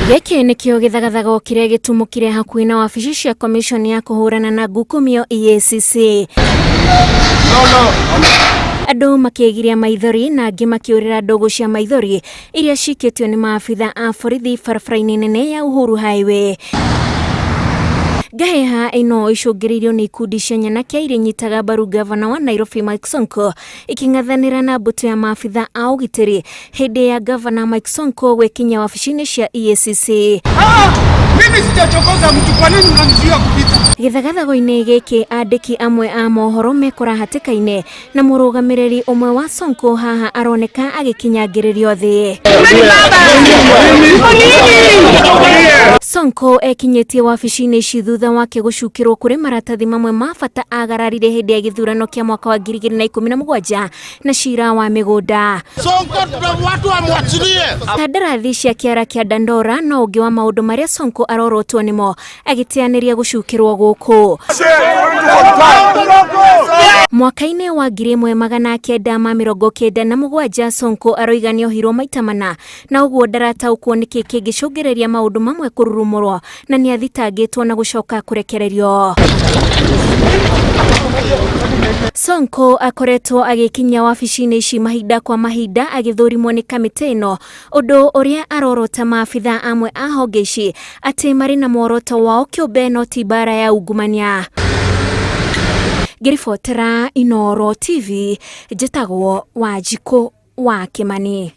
Gĩkĩ nĩkĩo gĩthagathago kĩrĩa gĩtumũkire hakuhĩ na wabici cia komishoni ya kũhũrana na ngukumio EACC. Andũ makĩgiria maithori na angĩ makĩũrĩra ndũgũ cia maithori iria cikĩtio nĩ maabitha a borithi barabara-inĩ nene ya Uhuru Highway. Ngahĩha ĩno icũngĩrĩirio nĩ ikundi cia nyanake iria inyitaga mbaru ngavana wa Nairobi Mike Sonko ikĩng'ethanĩra na mbũtũ ya maabitha a ũgitĩri hĩndĩ ya ngavana Mike Sonko gwĩkinyia wabici-inĩ cia EACC. Mimi sijachokoza mtu, kwa nini mnanizuia kupita? Gĩthagathago-inĩ gĩkĩ andĩki amwe a mohoro mekora hatĩka-inĩ na mũrũgamĩrĩri ũmwe wa Sonko haha aroneka agĩkinyangĩrĩrio thĩ. Sonko ekinyĩtie wabici-inĩ ici thutha wake gũcukĩrwo kũrĩ maratathi mamwe ma bata agararire hĩndĩ ya gĩthurano kĩa mwaka wa 2017 na cira wa mĩgũnda. Sonko watu wamwachilie. Kandarathi cia kĩara kĩa Dandora no ũngĩ wa maũndũ marĩa Sonko arorotwo nĩmo agĩteanĩria gũcukĩrwo gũkũ. Mwaka-inĩ wa 1997 Sonko aroiga nĩohirwo maita mana na ũguo ndarataũkwo nĩkĩ kĩngĩcũngĩrĩria maũndũ mamwe kũrurumũrwo na nĩathitangĩtwo na gũcoka kũrekererio. Sonko akoretwo agĩkinyia wabici-inĩ ici mahinda kwa mahinda agĩthũrimwo nĩ kamĩtĩ ĩno ũndũ ũrĩa arorota maabitha amwe a honge ici atĩ marĩ na muoroto wao kĩũmbe no ti mbara ya ungumania. Ngĩribotera Inooro TV njĩtagwo Wanjikũ wa Kĩmani.